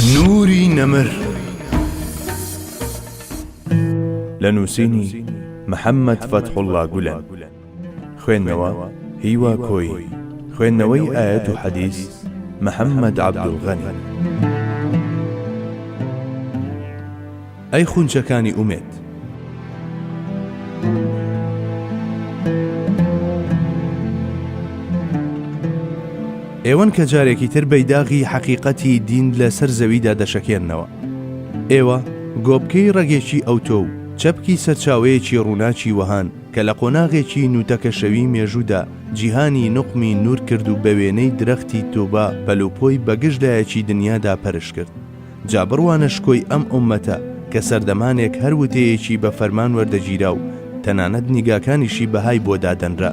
نوری نەمر. لە نووسینی، محەممەد فەتحوڵڵا گولەن. خوێندنەوە، هیوا کۆیی. خوێندنەوەی ئایەت و حەدیس، محەممەد عەبدولغەنی. ئەی خونچەکانی ئومێد. ئێوەن کە جارێکی تر بەیداغی حەقیقەتی دین لە سەر زەویدا دەشەکێننەوە. ئێوە گۆپکەی ڕەگێکی ئەوتۆ و چەپکی سەرچاوەیەکی ڕووناکی وەهان کە لە قۆناغێکی نووتەکەشەوی مێژوودا جیهانی نوقمی نوور کرد و بە وێنەی درەختی توبا پەلوپۆی بە گژ لایەکی دنیادا پەرش کرد. جا بڕوانە شکۆی ئەم ئوممەتە کە سەردەمانێک هەر وتەیەکی بە فەرمان وەردەگیرا و تەنانەت نیگاکانیشی بەهای بۆ دادەنرا.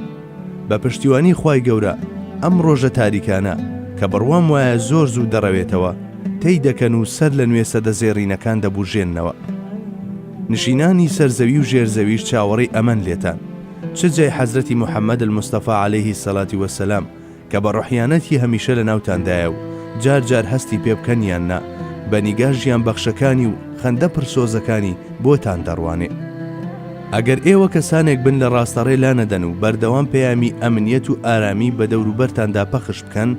بە پشتیوانی خوای گەورە ئەم ڕۆژە تاریکانە کە بڕوام وایە زۆر زوو دەڕەوێتەوە تەی دەکەن و سەر لە نوێ سەدە زێڕینەکان دەبوژێننەوە. نشینانی سەر زەوی و ژێر زەویش چاوەڕێی ئەمەن لێتان. چ جای حەزرەتی محمد المصطفی علیه الصلوة والسلام کە بە ڕۆحیانەتی هەمیشە لە ناوتاندایە و جار جار هەستی پێ بکەن یان نا، بە نیگا ژیانبەخشەکانی و خەندە پڕ سۆزەکانی بۆتان دەڕوانێ. ئەگەر ئێوە کەسانێک بن لە ڕاستەڕێ لانەدەن و بەردەوام پەیامی ئەمنیەت و ئارامی بە دەوروبەرتاندا پەخش بکەن،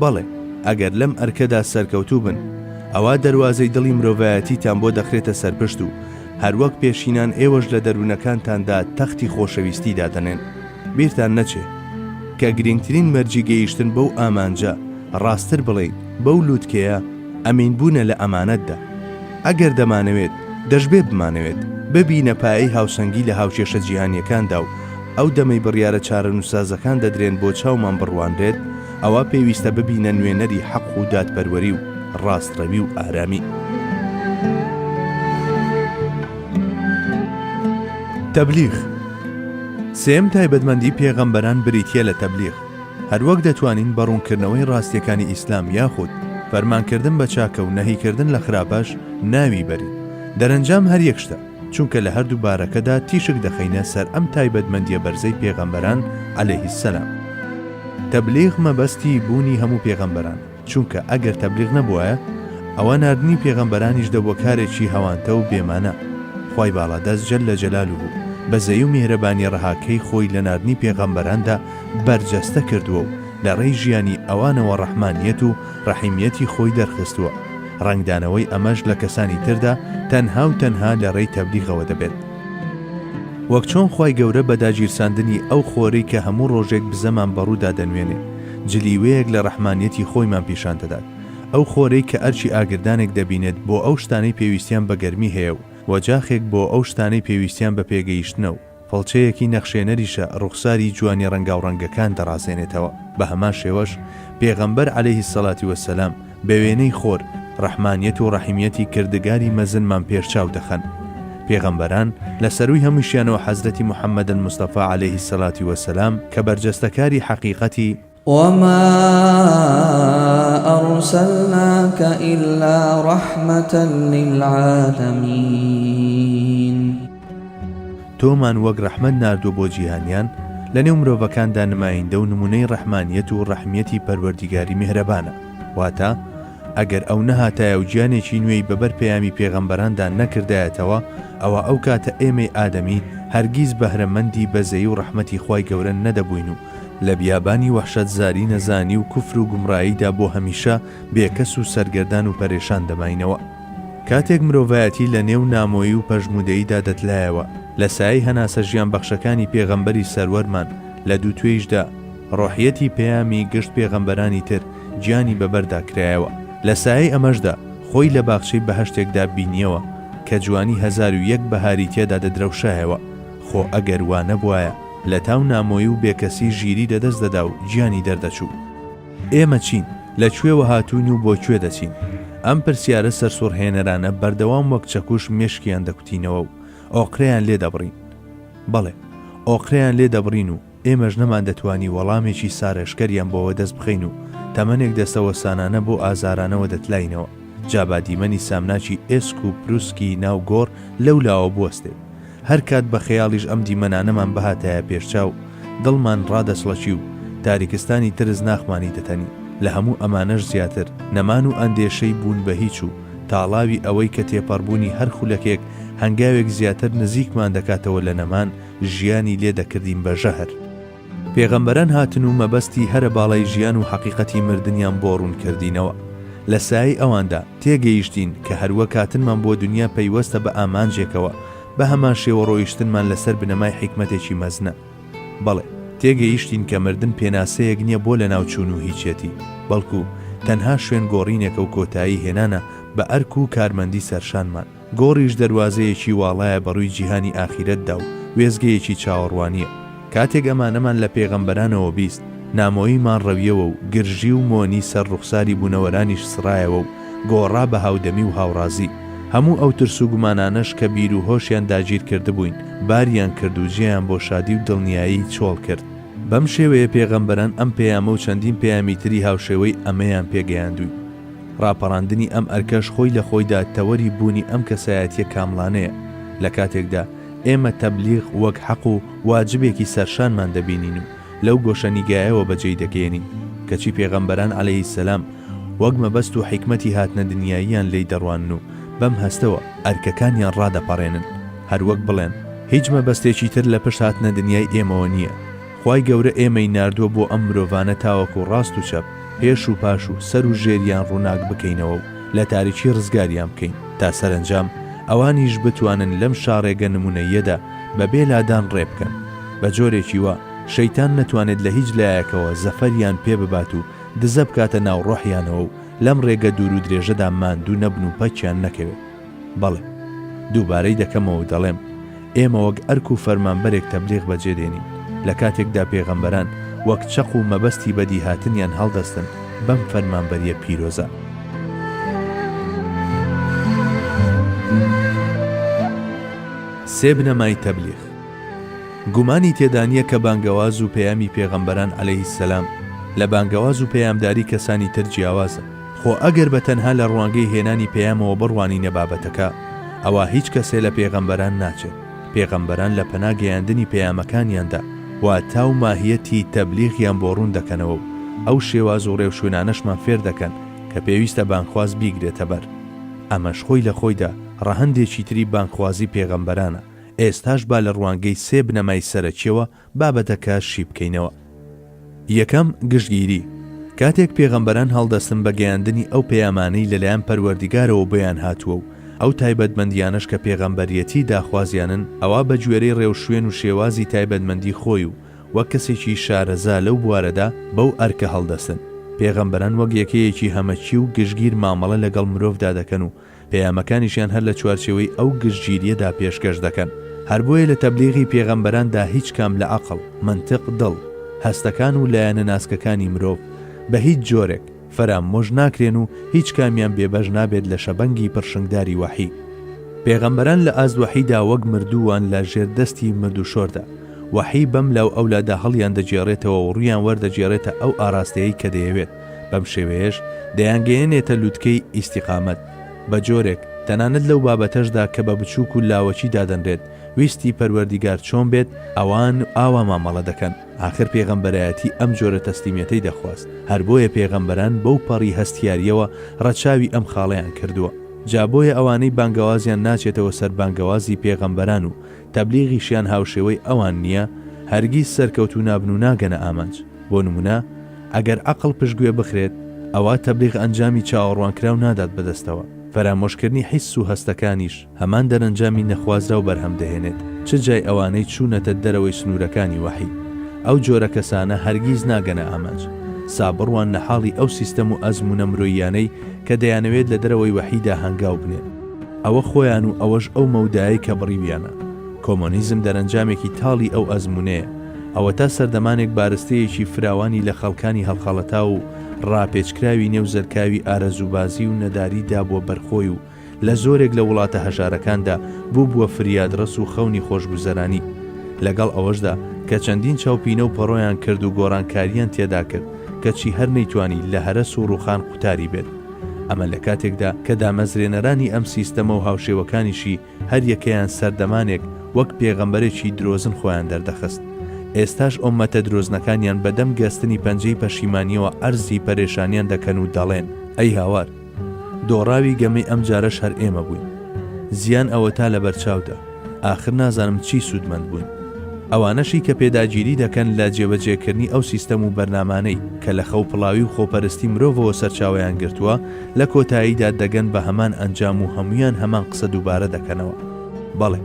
بەڵێ، ئەگەر لەم ئەرکەدا سەرکەوتوو بن، ئەوا دەروازەی دڵی مرۆڤایەتیتان بۆ دەخرێتە سەرپشت و هەروەک پێشینان ئێوەش لە دەروونەکانتاندا تەختی خۆشەویستی دادەنێن. بیرتان نەچێ کە گرینگترین مەرجی گەیشتن بەو ئامانجە، ڕاستتر بڵێین بەو لووتکەیە، ئەمین بوونە لە ئەمانەتدا. ئەگەر دەمانەوێت، دەشبێ بمانەوێت، ببینە پایەی هاوسەنگی لە هاوکێشە جیهانییەکاندا و ئەو دەمەی بڕیارە چارەنووسسازەکان دەدرێن بۆ چاومان بڕوانرێت، ئەوا پێویستە ببینە نوێنەری حەق و دادپەروەری و ڕاستڕەوی و ئارامی. تەبلیغ، سێیەم تایبەتمەندی پێغەمبەران بریتییە لە تەبلیغ، هەروەک دەتوانین بە ڕوونکردنەوەی ڕاستییەکانی ئیسلام یاخود فەرمانکردن بە چاکە و نەهیکردن لە خراپەش ناوی بەرین، دەرەنجام هەر یەک شتە، چونکە لە هەردوو بارەکەدا تیشک دەخەینە سەر ئەم تایبەتمەندییە بەرزەی پێغەمبەران علیه السلام. تەبلیغ مەبەستی بوونی هەموو پێغەمبەرانە. چونکە ئەگەر تەبلیغ نەبوایە ئەوا ناردنی پێغەمبەرانیش دەبوە کارێکی هەوانتە و بێ مانا. خوای باڵادەست جل جلالە بەزەیی و میهرەبانیە ڕەهاکەی خۆی لە ناردنی پێغەمبەراندا بەرجەستە کردوە و لە ڕێی ژیانی ئەوانەوە ڕەحمانیەت و ڕەحیمیەتی خۆی دەرخستوە، ڕەنگدانەوەی ئەمەش لە کەسانی تردا تەنها و تەنها لە ڕێی تەبلیغەوە دەبێت. وەک چۆن خوای گەورە بە داگیرساندنی ئەو خۆرەی کە هەموو ڕۆژێک بزەمان بە ڕوودا دەنوێنێ، جلیوەیەک لە ڕەحمانیەتی خۆیمان پیشان دەدات. ئەو خۆرەی کە ئەرکی ئاگردانێک دەبینێت بۆ ئەو شتانەی پێویستیان بە گەرمی هەیە و وەجاخێک بۆ ئەو شتانەی پێویستیان بە پێگەیشتنە و فڵچەیەکی نەخشێنەریشە ڕوخساری جوانی ڕەنگاوڕەنگەکان دەڕازێنێتەوە، بە هەمان شێوەش پێغەمبەر علیە الصلوە والسلام بە وێنەی خۆر، ڕەحمانیەت و ڕەحیمیەتی کردگاری مەزنمان پێش چاو دەخەن. پێغەمبەران، لە سەرووی هەمووشیانەوە حەزرەتی محمد المصطفی علیە الصلوە والسلام کە بەرجەستەکاری حەقیقەتی، وما ارسلناک الا رحمە للعالمین. تۆمان وەک ڕەحمەت ناردووە بۆ جیهانیان، لەنێو مرۆڤەکاندا نمایندە و نموونەی ڕەحمانیەت و ڕەحمیەتی پەروەردیگاری میهرەبانە، واتە، ئەگەر ئەو نەهاتایە و گیانێکی نوێی بەبەر پەیامی پێغەمبەراندا نەکردایەتەوە، ئەوا ئەو کاتە ئێمەی ئادەمی هەرگیز بەهرەمەندی بەزەیی و ڕەحمەتی خوای گەورە نەدەبووین و لە بیابانی وەحشەتزاری نەزانی و کوفر و گومڕاییدا بۆ هەمیشە بێکەس و سەرگەردان و پەرێشان دەماینەوە. کاتێک مرۆڤایەتی لە نێو نامۆیی و پەژموودەییدا دەتلایەوە، لە سایەی هەناسە ژیانبەخشەکانی پێغەمبەری سەروەرمان لە دووتوێیشدا ڕۆحیەتی پەیامی گشت پێغەمبەرانی تر گیانی بە بەردا کرایەوە. لە سایەی ئەمەشدا خۆی لە باخچەی بەهەشتێکدا بینییەوە کە جوانی 1001 بەهاری تێدا دەدرەوشایەوە، خۆ ئەگەر وا نەبوایە لە تاو نامۆیی و بێکەسی ژیری لەدەست دەدا و گیانی دەردەچوو. ئێمە چین؟ لە کوێوە هاتووین و بۆ کوێ دەچین؟ ئەم پرسیارە سەرسوڕهێنەرانە بەردەوام وەک چەکوش مێشکیان دەکوتینەوە و ئۆقرەیان لێ دەبڕین. بەڵێ، ئۆقرەیان لێ دەبڕین و ئێمەش نەماندەتوانی وەڵامێکی سارێژکەریان بۆ وەدەست بخەین و تەمەنێک دەستەوەستانانە بۆ ئازارانەوە دەتلاینەوە، جا با دیمەنی سامناکی ئێسک و پروسکی ناو گۆڕ لەو لاوە بوەستێ. هەر کات بە خەیاڵیش ئەم دیمەنانەمان بهاتایە پێش چاو، دڵمان ڕادەچڵەکی و تاریکستانی ترس ناخمانی دەتەنی. لە هەموو ئەمانەش زیاتر، نەمان و ئەندێشەی بوون بە هیچ و تاڵاوی ئەوەی کە تێپەڕبوونی هەر خولەکێک هەنگاوێک زیاتر نزیکمان دەکاتەوە لە نەمان، ژیانی لێ دەکردین بە ژەهر. پێغەمبەران هاتن و مەبەستی هەرە باڵای ژیان و حەقیقەتی مردنیان بۆ ڕوون کردینەوە. لە سایەی ئەواندا، تێگەیشتین کە هەروەک هاتنمان بۆ دونیا پەیوەستە بە ئامانجێکەوە، بە هەمان شێوە ڕۆیشتنمان لەسەر بنەمای حیکمەتێکی مەزنە. بەڵێ، تێگەیشتین کە مردن پێناسەیەک نییە بۆ لەناوچوون و هیچێتی، بەڵکو تەنها شوێن گۆڕینێکە و کۆتایی هێنانە بە ئەرک و کارمەندی سەرشانمان. گۆڕیش دەروازەیەکی واڵایە بەڕووی جیهانی ئاخیرەتدا و وێستگەیەکی چاوەڕوانییە. کاتێک ئەمانەمان لە پێغەمبەرانەوە بیست، نامۆییمان ڕەویەوە و گرژی و مۆنی سەر ڕوخساری بوونەوەرانیش سڕایەوە و گۆڕا بە هاودەمی و هاوڕازی. هەموو ئەو ترس و گومانانەش کە بیر و هۆشیان داگیر کردبووین، باریان کرد و جێیان بۆ شادی و دڵنیایی چۆڵ کرد. بەم شێوەیە پێغەمبەران ئەم پەیامە و چەندین پەیامی تری هاوشێوەی ئەمەیان پێ گەیاندووین. ڕاپەڕاندنی ئەم ئەرکەش خۆی لە خۆیدا تەوەری بوونی ئەم کەسایەتییە کامڵانەیە، لە کاتێکدا ئێمە تەبلیغ وەک حەق و واجبێکی سەرشانمان دەبینین و لەو گۆشەنیگایەوە بەجێی دەگەیەنین، کەچی پێغەمبەران علیە السلام وەک مەبەست و حیکمەتی هاتنە دنیاییان لێی دەڕوانن و بەم هەستەوە ئەرکەکانیان ڕادەپەڕێنن، هەروەک بڵێن هیچ مەبەستێکی تر لە پشت هاتنە دنیای ئێمەوە نییە، خوای گەورە ئێمەی ناردووە بۆ ئەم مرۆڤانە تاوەکو ڕاست و چەپ، پێش و پاش و سەر و ژێریان ڕووناک بکەینەوە و لە تاریکی ڕزگاریان بکەین تا سەرەنجام ئەوانیش بتوانن لەم شاڕێگە نمونەییەدا بە بێ لادان ڕێ بکەن بە جۆرێکی وا شەیتان نەتوانێت لە هیچ لایەکەوە زەفەریان پێ ببات و دزە بکاتە ناو ڕۆحیانەوە و لەم ڕێگە دوور و درێژەدا ماندوو نەبن و پەکیان نەکەوێت. بەڵێ، دووبارەی دەکەمەوە و دەڵێم، ئێمە وەک ئەرک و فەرمانبەرێک تەبلیغ بەجێ دێنین، لە کاتێکدا پێغەمبەران وەک چەق و مەبەستی بەدیهاتنیان هەڵدەستن بەم فەرمانبەرییە پیرۆزە. سێ بنەمای تەبلیغ. گومانی تێدانییە کە بانگەواز و پەیامی پێغەمبەران علیە السلام لە بانگەواز و پەیامداری کەسانی تر جیاوازە، خۆ ئەگەر بە تەنها لە ڕوانگەی هێنانی پەیامەوە بڕوانینە بابەتەکە، ئەوا هیچ کەسێ لە پێغەمبەران ناچێت، پێغەمبەران لە پەنا گەیاندنی پەیامەکانیاندا واتا و ماهیەتی تەبلیغیان بۆ ڕوون دەکەنەوە و ئەو شێواز و ڕێوشوێنانەشمان فێر دەکەن کە پێویستە بانگخواز بیگرێتە بەر. ئەمەش خۆی لە خۆیدا ڕەهەندێکی تری بانگخوازی پێغەمبەرانە، ئێستاش با لە ڕوانگەی سێ بنەمای سەرەکیەوە بابەتەکە شی بکەینەوە. یەکەم، گشتگیری، کاتێک پێغەمبەران هەڵدەستن بە گەیاندنی ئەو پەیامانەی لەلایەن پەروەردیگارەوە بۆیان هاتووە و ئەو تایبەتمەندییانەش کە پێغەمبەریەتی داخوازیانن ئەوا بەگوێرەی ڕێوشوێن و شێوازی تایبەتمەندی خۆی و وەک کەسێکی شارەزا لەو بوارەدا بەو ئەرکە هەڵدەستن. پێغەمبەران وەک یەکەیەکی هەمەکی و گشتگیر مامەڵە لەگەڵ مرۆڤدا دەکەن و پەیامەکانیشیان هەر لە چوارچێوەی ئەو گشتگیرییەدا پێشکەش دەکەن. هەر بۆیە لە تەبلیغی پێغەمبەراندا هیچ کام لە عەقڵ، مەنتق، دڵ، هەستەکان و لایەنە ناسکەکانی مرۆڤ بە هیچ جۆرێک فەرامۆش ناکرێن و هیچ کامیان بێبەش نابێت لە شەبەنگی پڕشنگداری وەحی. پێغەمبەران لە ئاست وەحیدا وەک مردووان لە ژێر دەستی مردووشۆردا، وەحی بەم لاو ئەولادا هەڵیان دەگێڕێتەوە و ڕوویان وەردەگێڕێتە ئەو ئاراستەیەی کە دەیەوێت. بەم شێوەیەش دەیانگەیەنێتە لوتکەی ئیستیقامەت، بە جۆرێک تەنانەت لەو بابەتەشدا کە بە بچووک و لاوەکی دادەنرێت، ویستی پەروەردیگار چۆن بێت ئەوان ئاوا مامەڵە دەکەن، ئاخر پێغەمبەرایەتی ئەم جۆرە تەسلیمیەتەی دەخواست، هەر بۆیە پێغەمبەران بەو پەڕی هەستیارییەوە ڕەچاوی ئەم خاڵەیان کردووە. جا بۆیە ئەوانەی بانگەوازیان ناچێتەوە سەر بانگەوازی پێغەمبەران و تەبلیغیشیان هاوشێوەی ئەوان نییە، هەرگیز سەرکەوتوو نابن و ناگەنە ئامانج. بۆ نموونە ئەگەر عەقڵ پشتگوێ بخرێت، ئەوا تەبلیغ ئەنجامی چاوەڕوانکراو نادات بەدەستەوە. فەرامۆشکردنی حیس و هەستەکانیش هەمان دەرەنجامی نەخوازراو بەرهەم دەهێنێت، چ جای ئەوانەی چوونەتە دەرەوەی سنوورەکانی وەحی. ئەو جۆرە کەسانە هەرگیز ناگەنە ئامانج. سا بڕواننە حاڵی ئەو سیستەم و ئەزموونە مرۆییانەی کە دەیانەوێت لە دەرەوەی وەحیدا هەنگاو بنێن. ئەوە خۆیان و ئەوەش ئەو مەودایەی کە بڕیویانە. کۆمۆنیزم دەرەنجامێکی تاڵی ئەو ئەزموونەیە. ئەوەتا سەردەمانێک بارستەیەکی فراوانی لە خەڵکانی هەڵخەڵەتاو و ڕاپێچکراوی نێو زەلکاوی ئارەزووبازی و نەداری دابووە بەر خۆی و لە زۆرێک لە وڵاتە هەژارەکاندا بووبووە فریادڕەس و خەونی خۆشگوزەرانی. لەگەڵ ئەوەشدا کە چەندین چاوپینە و پەڕۆیان کرد و گۆڕانکارییان تێدا کرد، کەچی هەر نەیتوانی لە هەرەس و ڕووخان قوتاری بێت. ئەمە لە کاتێکدا کە دامەزرێنەرانی ئەم سیستەمە و هاوشێوەکانیشی هەر یەکەیان سەردەمانێک وەک پێغەمبەرێکی درۆزن خۆیان دەردەخست. ئێستاش ئۆممەتە درۆزنەکانیان بە دەم گەستنی پەنجەی پەشیمانیەوە عەرزی پەرێشانیان دەکەن و دەڵێن، ئەی هاوار! دۆڕاوی گەمەی ئەمجارەش هەر ئێمە بووین. زیان ئەوەتا لەبەرچاوتە. ئاخر نازانم چی سوودمەند بووین. ئەوانەشی کە پێداگیری دەکەن لە جێبەجێکردنی ئەو سیستەم و بەرنامانەی کە لە خەوپڵاوی و خۆپەرستی مرۆڤەوە سەرچاوەیان گرتووە، لە کۆتاییدا دەگەن بە هەمان ئەنجام و هەموویان هەمان قسە دووبارە دەکەنەوە. بەڵێ،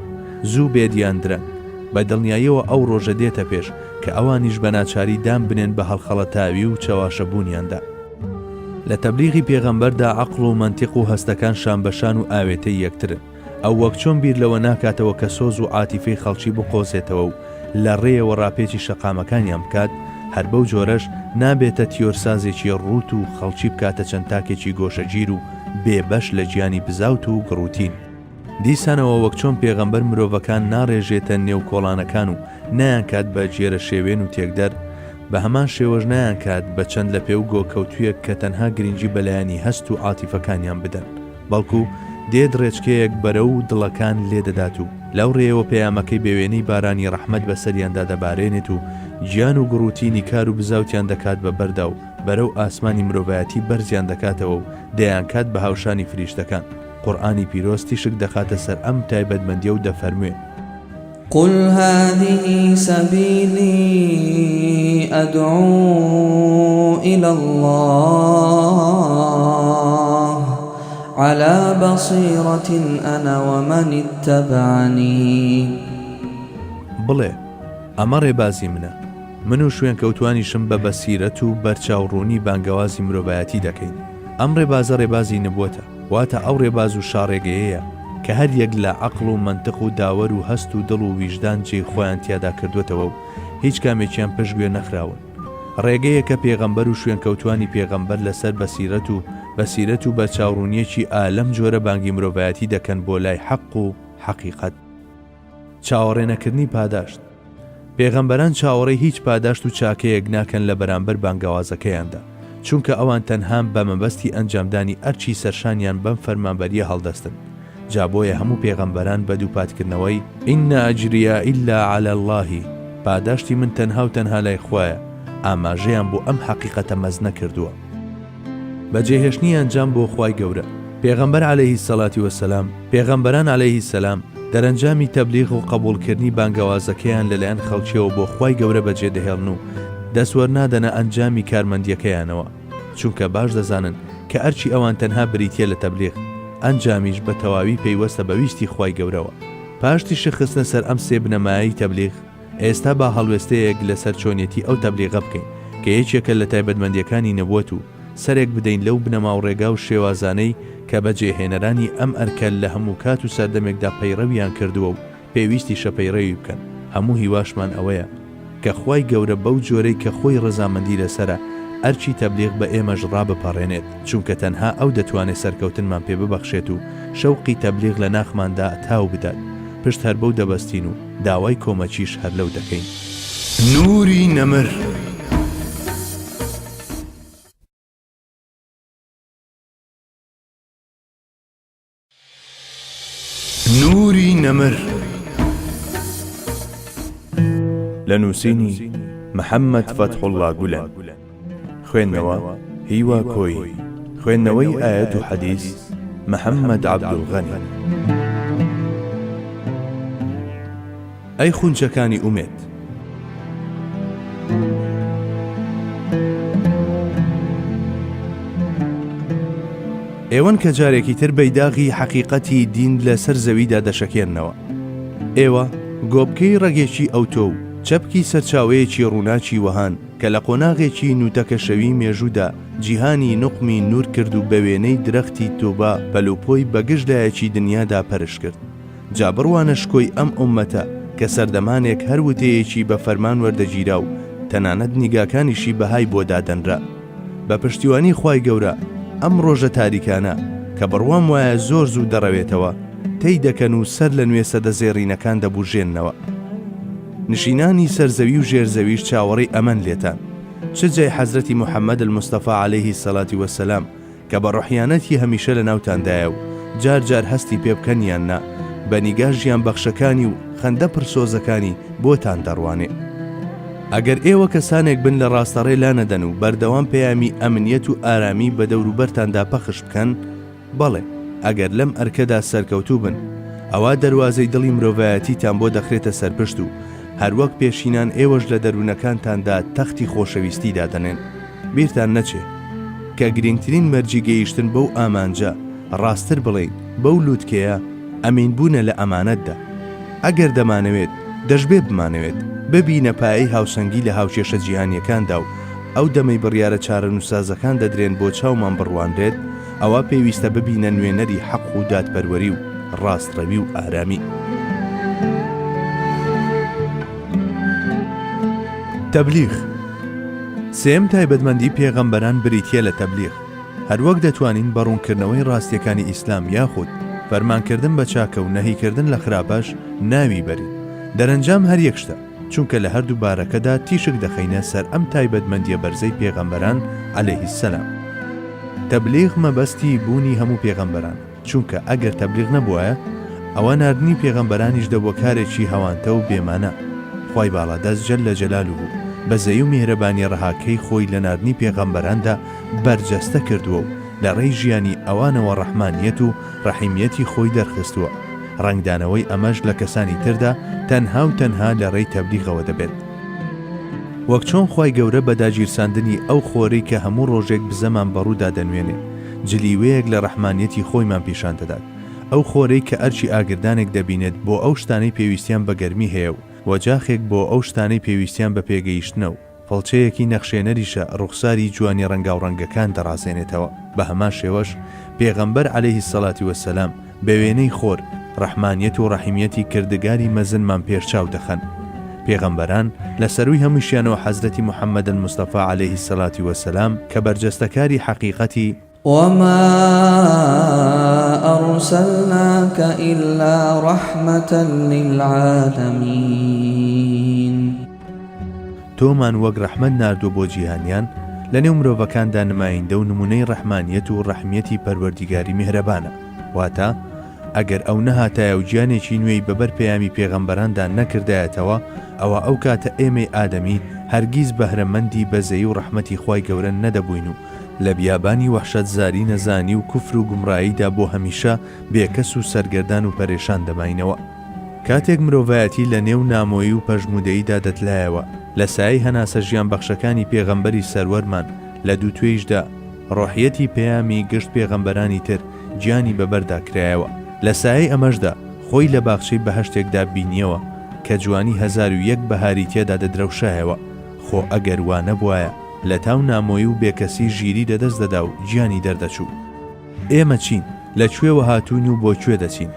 زوو بێت یان درەنگ، بە دڵنیاییەوە ئەو ڕۆژە دێتە پێش کە ئەوانیش بە ناچاری دان بنێن بە هەڵخەڵەتاوی و چەواشەبوونیاندا. لە تەبلیغی پێغەمبەردا عەقڵ و مەنتیق و هەستەکان شانبەشان و ئاوێتەی یەکترن. ئەو وەک چۆن بیر لەوە ناکاتەوە کە سۆز و عاتیفەی خەڵکی بقۆزێتەوە و لە ڕێیەوە ڕاپێچی شەقامەکانیان بکات، هەر بەو جۆرەش نابێتە تیۆرسازێکی ڕووت و خەڵکی بکاتە چەند تاکێکی گۆشەگیر و بێ بەش لە گیانی بزاوت و گڕوتین. دیسانەوە وەک چۆن پێغەمبەر مرۆڤەکان ناڕێژێتە نێو کۆڵانەکان و نایانکات بە گێرەشێوێن و تێکدەر، بە هەمان شێوەش نایانکات بە چەند لەپێ و گۆکەوتوویەک کە تەنها گرنگی بە لایەنی هەست و عاتیفەکانیان بدەن. بەڵکو دێت ڕێچکەیەک بەرەو دڵەکان لێ دەدات و لەو ڕێیەوە پەیامەکەی بە وێنەی بارانی ڕەحمەت بەسەریاندا دەبارێنێت و گیان و گوڕوتینی کار و بزاوتیان دەکات بە بەردا و بەرەو ئاسمانی مرۆڤایەتی بەرزیان دەکاتەوە و دەیانکات بە هاوشانی فریشتەکان. قورئانی پیرۆز تیشک دەخاتە سەر ئەم تایبەتمەندیە و دەفەرموێ. قل هذه سبیلی ادعو الی اللە علی بصیرة انا ومن اتبعنی. بڵێ، ئەمە ڕێبازی منە، من و شوێنکەوتوانیشم بە بەسیرەت و بەرچاوڕوونی بانگەوازی مرۆڤایەتی دەکەین، ئەم ڕێبازە ڕێبازی نبوەتە. واتە ئەو ڕێباز و شاڕێگەیەیە کە هەر یەک لە عەقڵ و مەنتق و داوەر و هەست و دڵ و ویژدان جێی خۆیان تیادا کردووەتەوە و هیچ کامێکیان پشتگوێ نەخراون. ڕێگەیەکە پێغەمبەر و شوێنکەوتوانی پێغەمبەر لەسەر بەسیرەت و بەسیرەت و بەرچاوڕوونییەکی ئا لەم جۆرە بانگی مرۆڤایەتی دەکەن بۆ لای حەق و حەقیقەت. چاوەڕێ نەکردنی پاداشت. پێغەمبەران چاوەڕێی هیچ پاداشت و چاکەیەک ناکەن لە بەرامبەر بانگەوازەکەیاندا، چونکە ئەوان تەنها بە مەبەستی ئەنجامدانی ئەرکی سەرشانیان بەم فەرمانبەرییە هەڵدەستن، جا بۆیە هەموو پێغەمبەران بە دووپاتکردنەوەی، ان اجری الا علی اللە، پاداشتی من تەنها و تەنها لای خوایە، ئاماژەیان بۆ ئەم حەقیقەتە مەزنە کردووە. بەجێهێشتنی ئەنجام بۆ خوای گەورە. پێغەمبەر علیە الصلوە والسلام، پێغەمبەران علیە السلام، دەرەنجامی تەبلیغ و قەبوڵکردنی بانگەوازەکەیان لەلایەن خەڵکیەوە بۆ خوای گەورە بەجێدەهێڵن و دەستوەرنادەنە ئەنجامی کارمەندیەکەیانەوە، چونکە باش دەزانن کە ئەرکی ئەوان تەنها بریتیە لە تەبلیغ، ئەنجامیش بە تەواوی پەیوەستە بە ویستی خوای گەورەوە. پاش تیشک خستنە سەر ئەم سێ بنەمایەی تەبلیغ، ئێستا با هەڵوێستەیەک لەسەر چۆنیەتی ئەو تەبلیغە بکەین کە یەکێکە لە تایبەتمەندیەکانی نبوەت و سەرێک بدەین لەو بنەما و ڕێگا و شێوازانەی کە بەجێهێنەرانی ئەم ئەرکە لە هەموو کات و سەردەمێکدا پەیڕەویان کردووە و پێویستیشە پەیڕەوی بکەن. هەموو هیواشمان ئەوەیە کە خوای گەورە بەو جۆرەی کە خۆی ڕەزامەندی لەسەرە ئەرکی تەبلیغ بە ئێمەش ڕابپەڕێنێت، چونکە تەنها ئەو دەتوانێت سەرکەوتنمان پێ ببەخشێت و شەوقی تەبلیغ لە ناخماندا تاو بدات. پشت هەر بەو دەبەستین و داوای کۆمەکیش هەر لەو دەکەین. نوری نەمر. نوری نەمر. لە نووسینی، محەممەد فەتحوڵڵا گولەن. خوێندنەوە، هیوا کۆیی. خوێندنەوەی ئایەت و حەدیس، محەممەد عەبدولغەنی. ئەی خونچەکانی ئومێد. ئێوەن کە جارێکی تر بەیداغی حەقیقەتی دین لە سەر زەویدا دەشەکێننەوە. ئێوە گۆپکەی ڕەگێکی ئەوتۆ و چەپکی سەرچاوەیەکی ڕووناکی وەهان کە لە قۆناغێکی نووتەکەشەوی مێژوودا جیهانی نوقمی نوور کرد و بە وێنەی درەختی توبا پەلوپۆی بە گژ لایەکی دنیادا پەرش کرد. جا بڕوانە شکۆی ئەم ئوممەتە کە سەردەمانێک هەر وتەیەکی بە فەرمان وەردەگیرا و تەنانەت نیگاکانیشی بەهای بۆ دادەنرا. بە پشتیوانی خوای گەورە ئەم ڕۆژە تاریکانە کە بڕوام وایە زۆر زوو دەڕەوێتەوە تەی دەکەن و سەر لە نوێ سەدە زێڕینەکان دەبوژێننەوە. نشینانی سەر زەوی و ژێر زەویش چاوەڕێی ئەمەن لێتان. چ جای حەزرەتی محمد المصطفی علیه الصلوة والسلام کە بە ڕۆحیانەتی هەمیشە لە ناوتاندایە و جار جار هەستی پێ بکەن یان نا، بە نیگا ژیانبەخشەکانی و خەندە پڕ سۆزەکانی بۆتان دەڕوانێ. ئەگەر ئێوە کەسانێک بن لە ڕاستەڕێ لانەدەن و بەردەوام پەیامی ئەمنیەت و ئارامی بە دەوروبەرتاندا پەخش بکەن، بەڵێ، ئەگەر لەم ئەرکەدا سەرکەوتوو بن، ئەوا دەروازەی دڵی مرۆڤایەتیتان بۆ دەخرێتە سەرپشت و هەروەک پێشینان ئێوەش لە دەروونەکانتاندا تەختی خۆشەویستی دادەنێن. بیرتان نەچێ، کە گرینگترین مەرجی گەیشتن بەو ئامانجە، ڕاستتر بڵێین بەو لووتکەیە، ئەمینبوونە لە ئەمانەتدا. ئەگەر دەمانەوێت، دەشبێ بمانەوێت، ببینە پایەی هاوسەنگی لە هاوکێشە جیهانییەکاندا و ئەو دەمەی بڕیارە چارەنووسسازەکان دەدرێن بۆ چاومان بڕوانرێت، ئەوا پێویستە ببینە نوێنەری حەق و دادپەروەری و ڕاستڕەوی و ئارامی. تەبلیغ، سێیەم تایبەتمەندی پێغەمبەران بریتییە لە تەبلیغ، هەروەک دەتوانین بە ڕوونکردنەوەی ڕاستییەکانی ئیسلام یاخود فەرمانکردن بە چاکە و نەهیکردن لە خراپەش ناوی بەرین، دەرەنجام هەر یەک شتە، چونکە لە هەردوو بارەکەدا تیشک دەخەینە سەر ئەم تایبەتمەندییە بەرزەی پێغەمبەران علیه السلام. تەبلیغ مەبەستی بوونی هەموو پێغەمبەرانە، چونکە ئەگەر تەبلیغ نەبوایە ئەوا ناردنی پێغەمبەرانیش دەبووە کارێکی هەوانتە و بێ مانا. خوای باڵادەست جل جلالە بەزەیی و میهرەبانیە ڕەهاکەی خۆی لە ناردنی پێغەمبەراندا بەرجەستە کردووە و لە ڕێی ژیانی ئەوانەوە ڕەحمانیەت و ڕەحیمیەتی خۆی دەرخستووە، ڕەنگدانەوەی ئەمەش لە کەسانی تردا تەنها و تەنها لە ڕێی تەبلیغەوە دەبێت. وەک چۆن خوای گەورە بە داگیرساندنی ئەو خۆرەی کە هەموو ڕۆژێک بزەمان بە ڕوودا دەنوێنێ، جلیوەیەک لە ڕەحمانیەتی خۆیمان پیشان دەدات. ئەو خۆرەی کە ئەرکی ئاگردانێک دەبینێت بۆ ئەو شتانەی پێویستیان بە گەرمی هەیە و وەجاخێک بۆ ئەو شتانەی پێویستیان بە پێگەیشتنە و فڵچەیەکی نەخشێنەریشە ڕوخساری جوانی ڕەنگاوڕەنگەکان دەڕازێنێتەوە، بە هەمان شێوەش پێغەمبەر علیە الصلوە و السلام بە وێنەی خۆر ڕەحمانیەت و ڕەحیمیەتی کردگاری مەزنمان پێش چاو دەخەن. پێغەمبەران، لە سەرووی هەمووشیانەوە حەزرەتی محمد المصطفی علیە الصلوە و السلام کە بەرجەستەکاری حەقیقەتی وما ارسلناک الا رحمە للعالمین. تۆمان وەک ڕەحمەت ناردووە بۆ جیهانیان، لەنێو مرۆڤەکاندا نمایندە و نموونەی ڕەحمانیەت و ڕەحمیەتی پەروەردیگاری میهرەبانە، واتە، ئەگەر ئەو نەهاتایە و گیانێکی نوێی بەبەر پەیامی پێغەمبەراندا نەکردایەتەوە، ئەوا ئەو کاتە ئێمەی ئادەمی هەرگیز بەهرەمەندی بەزەیی و ڕەحمەتی خوای گەورە نەدەبووین و لە بیابانی وەحشەتزاری نەزانی و کوفر و گومڕاییدا بۆ هەمیشە بێکەس و سەرگەردان و پەرێشان دەماینەوە. کاتێک مرۆڤایەتی لە نێو نامۆیی و پەژموودەییدا دەتلایەوە، لە سایەی هەناسە ژیانبەخشەکانی پێغەمبەری سەروەرمان لە دووتوێیشدا ڕۆحیەتی پەیامی گشت پێغەمبەرانی تر گیانی بە بەردا کرایەوە. لە سایەی ئەمەشدا خۆی لە باخچەی بەهەشتێکدا بینییەوە کە جوانی 1001 بەهاری تێدا دەدرەوشایەوە، خۆ ئەگەر وا نەبوایە، لە تاو نامۆیی و بێکەسی ژیری لەدەست دەدا و گیانی دەردەچوو. ئێمە چین؟ لە کوێوە هاتووین و بۆ کوێ دەچین؟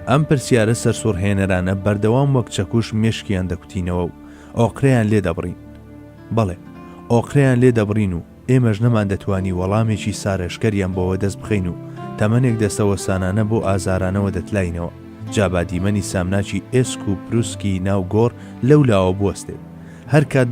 ئەم پرسیارە سەرسوڕهێنەرانە بەردەوام وەک چەکوش مێشکیان دەکوتینەوە و ئۆقرەیان لێ دەبڕین. بەڵێ، ئۆقرەیان لێ دەبڕین و ئێمەش نەماندەتوانی وەڵامێکی سارێژکەریان بۆ وەدەست بخەین و تەمەنێک دەستەوەستانانە بۆ ئازارانەوە دەتلاینەوە، جا با دیمەنی سامناکی ئێسک و پروسکی ناو گۆڕ لەولاوە بوەستێت. هەر کات.